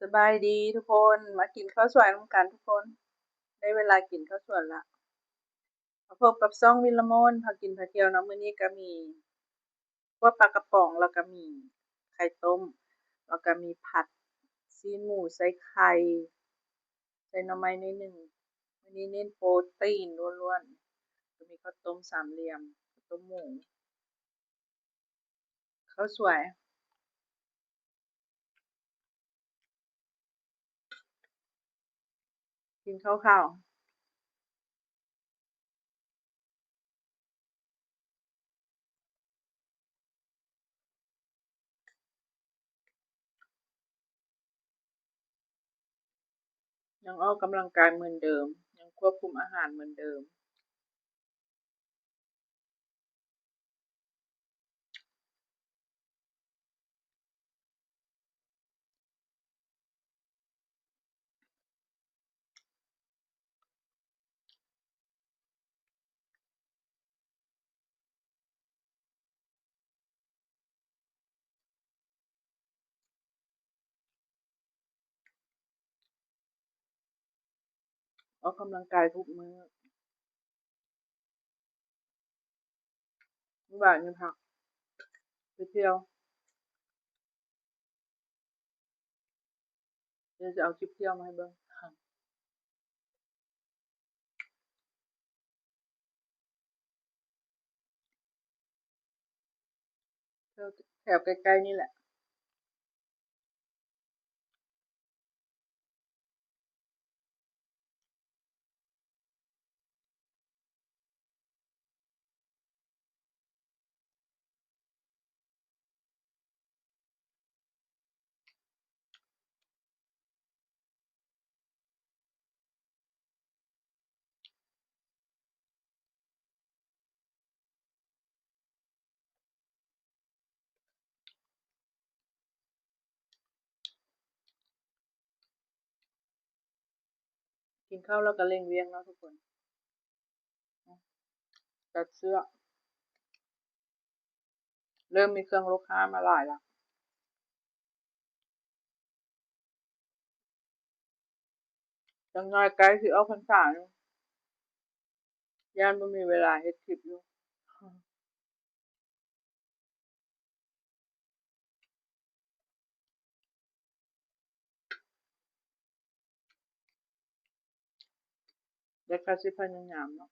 ສະບາຍດີທຸກຄົນ ມາກິນເຂົ້າສວຍນຳກັນທຸກຄົນ ໄດ້ເວລາກິນເຂົ້າສວຍລະ. ມາພົບກັບຊ່ອງວິລະມົນ ພາກິນພາທ່ຽວເນາະ. ມື້ນີ້ກະມີຂົ້ວປາກະປ໋ອງ ແລ້ວກະມີໄຂ່ຕົ້ມ ແລ້ວກະມີຜັດຊີ້ນໝູໃສ່ໄຂ່ ໃສ່ໜໍ່ໄມ້ໜ້ອຍໜຶ່ງ. ມື້ນີ້ເນັ້ນໂປຣຕີນລ້ວນໆ ກະມີເຂົ້າຕົ້ມສາມຫຼ່ຽມ ເຂົ້າຕົ້ມໝູ ເຂົ້າສວຍ ກິນເຂົ້າຂາວ. ຍັງອອກກຳລັງກາຍເໝືອນເດີມ ຍັງຄວບຄຸມອາຫານເໝືອນເດີມ. ອອກກຳລັງກາຍທຸກມື້. ມື້ວານນີ້ພັກໄປທ່ຽວ ດຽວຈະເອົາຄລິບທ່ຽວມາໃຫ້ເບິ່ງ ແຖວ ແຖວໃກ້ໆນີ້ແຫຼະ. ກິນເຂົ້າແລ້ວກະເລັ່ງວຽກເນາະທຸກຄົນ ຕັດເຊືອກ ເລີ່ມມີເຄື່ອງລູກຄ້າມາຫຼາຍລະ. ຈັກໜ້ອຍໃກ້ຊິອອກພັນສາ ຢ້ານບໍ່ມີເວລາເຮັດຄລິບຢູ່. ແຕ່ກະຊິພະຍາຍາມເນາະ.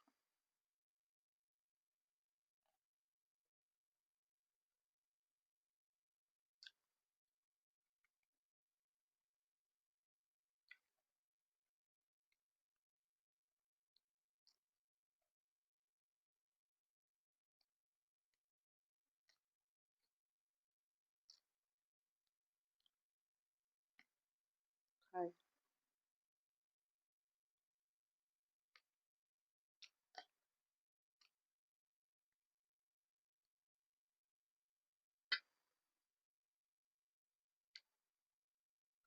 ໄຂ່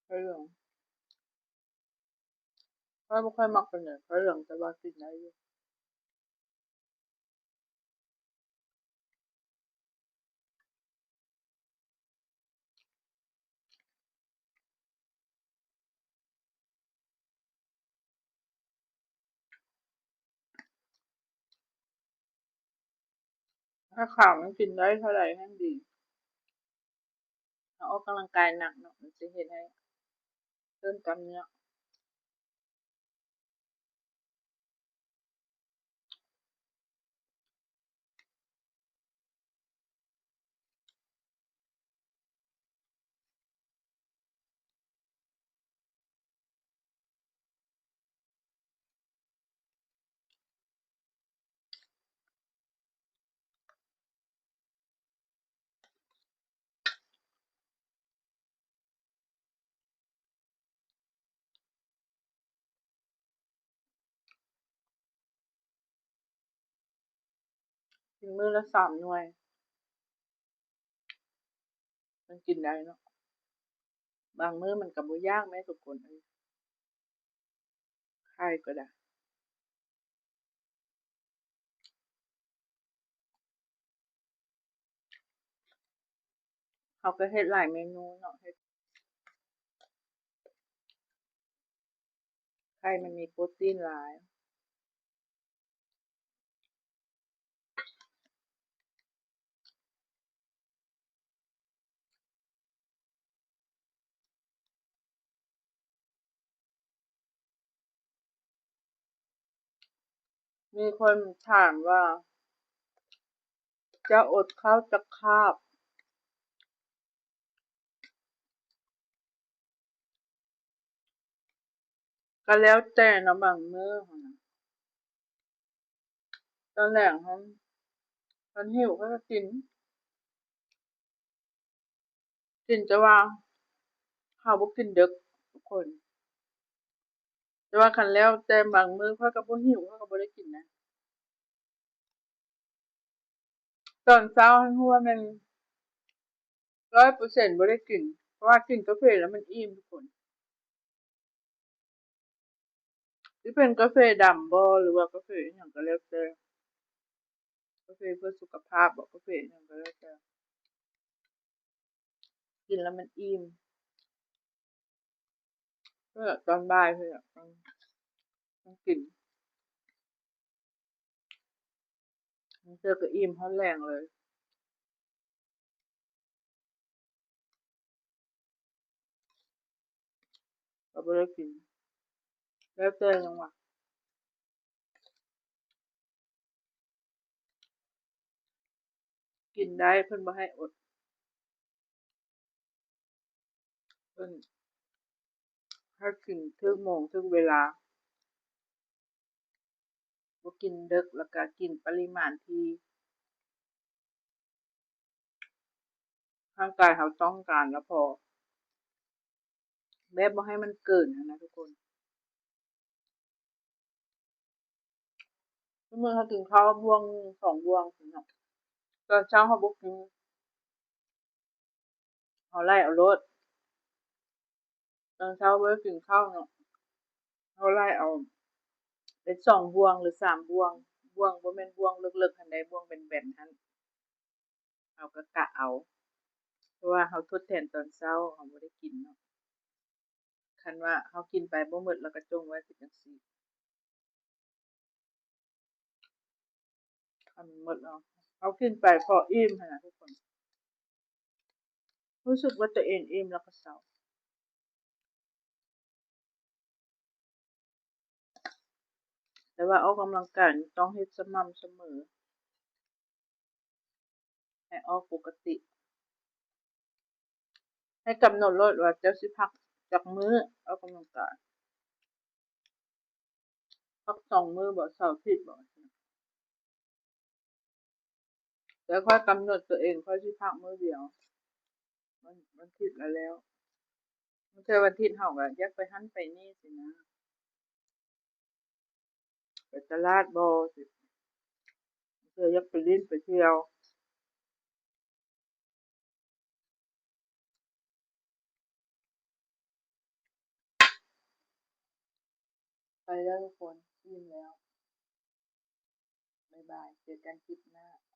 ໄຂ່ເຫຼືອງ ຂ້ອຍບໍ່ຄ່ອຍມັກປານໃດ ໄຂ່ເຫຼືອງ ແຕ່ວ່າກິນໄດ້ຢູ່. ຖ້າຂາວມັນກິນໄດ້ເທົ່າໃດແຮ່ງດີ. ເຮົາອອກກຳລັງກາຍໜັກເນາະ ມັນຊິເຮັດໃຫ້ເພີ່ມກ້າມເນື້ອ. ກິນມື້ລະສາມໜ່ວຍ ມັນກິນໄດ້ເນາະ ບາງມື້ມັນກະບໍ່ຢາກແມ້ທຸກຄົນເອີຍ ໄຂ່ກໍໄດ້. ເຮົາກໍເຮັດຫຼາຍເມນູເນາະ ເຮັດ ເ ໄຂ່ມັນມີໂປຣຕີນຫຼາຍ. ມີຄົນຖາມວ່າ ຈະອົດເຂົ້າຈັກຄາບ? ກໍແລ້ວແຕ່ເນາະ ບາງມື້ຫັ້ນນະ ຕອນແລງຫັ້ນ ຄັນຫິວເຮົາກໍກິນ ກິນ ແຕ່ວ່າເຮົາບໍ່ກິນເດິກທຸກຄົນ. ແຕ່ວ່າຄັນແລ້ວແຕ່ບາງມື້ຂ້ອຍກໍບໍ່ຫິວ ຂ້ອຍກໍບໍ່ໄດ້ກິນນະ. ຕອນເຊົ້າຫັ້ນຮູ້ວ່າແມ່ນຮ້ອຍເປີເຊັນບໍ່ໄດ້ກິນ ເພາະວ່າກິນກາເຟແລ້ວມັນອີ່ມທຸກຄົນ. ຊິເປັນກາເຟດຳບໍ ຫຼືວ່າກາເຟອີ່ຫຍັງກໍແລ້ວແຕ່ ກາເຟເພື່ອສຸຂະພາບບໍ ກາເຟອີ່ຫຍັງກໍແລ້ວແຕ່ ກິນແລ້ວມັນອີ່ມ. ເອີ ຕອນບ່າຍພຸ້ນລະ ຕ້ອງ ຕ້ອງກິນ. ບາງເທື່ອກໍອີ່ມຮອດແລງເລີຍ ກໍບໍ່ໄດ້ກິນ. ແລ້ວແຕ່ຫຍັງຫວາ ກິນໄດ້ ເພິ່ນບໍ່ໃຫ້ອົດ. ເພິ່ນໃຫ້ກິນຖືກໂມງຖືກເວລາ ບໍ່ກິນເດິກ ແລ້ວກະກິນປະລິມານທີ່ຮ່າງກາຍເຮົາຕ້ອງການລະພໍ ແບບບໍ່ໃຫ້ມັນເກີນຫັ້ນນະທຸກຄົນ. ມື້ເຮົາກິນເຂົ້າບ່ວງໜຶ່ງສອງບ່ວງຊີ້ນະ ຕອນເຊົ້າເຮົາບໍ່ກິນ ເຮົາໄລ່ເອົາໂລດ. ຕອນເຊົ້າບໍ່ໄດ້ກິນເຂົ້າເນາະ ເຮົາໄລ່ເອົາເປັນສອງບ່ວງ ຫຼື ສາມບ່ວງ. ບ່ວງບໍ່ແມ່ນບ່ວງເລິກໆຫັ້ນໃດ ບ່ວງແບນໆຫັ້ນ ເຮົາກໍກະເອົາ ເພາະວ່າເຮົາທົດແທນຕອນເຊົ້າ ເຮົາບໍ່ໄດ້ກິນເນາະ. ຄັນວ່າເຮົາກິນໄປບໍ່ໝົດ ເຮົາກໍຈົ່ງໄວ້ຄືຈັ່ງຊີ້ ຄັນໝົດເນາະ ເຮົາກິນໄປພໍອີ່ມຫັ້ນນະທຸກຄົນ. ຮູ້ສຶກວ່າຕົວເອງອີ່ມແລ້ວກໍເຊົາ. ແຕ່ວ່າອອກກຳລັງກາຍນີ້ຕ້ອງເຮັດສະໝ່ຳສະເໝີ ໃຫ້ອອກປົກກະຕິ. ໃຫ້ກຳນົດໂລດວ່າເຈົ້າຊິພັກຈັກມື້ອອກກຳລັງກາຍ. ພັກສອງມື້ບໍ ເສົາອາທິດບໍ? ແຕ່ຂ້ອຍກຳນົດຕົວເອງ ຂ້ອຍຊິພັກມື້ດຽວ ວັນ ວັນອາທິດລະແລ້ວ. ບາງເທື່ອວັນອາທິດເຮົາກໍຢາກໄປຫັ້ນໄປນີ້ຊີ້ນະ ໄປຕະຫຼາດບໍ ບາງເທື່ອຢາກໄປຫຼິ້ນໄປທ່ຽວ. ໄປແລ້ວທຸກຄົນ ອີ່ມແລ້ວ. ບາຍບາຍ ເຈີກັນຄລິບໜ້າ.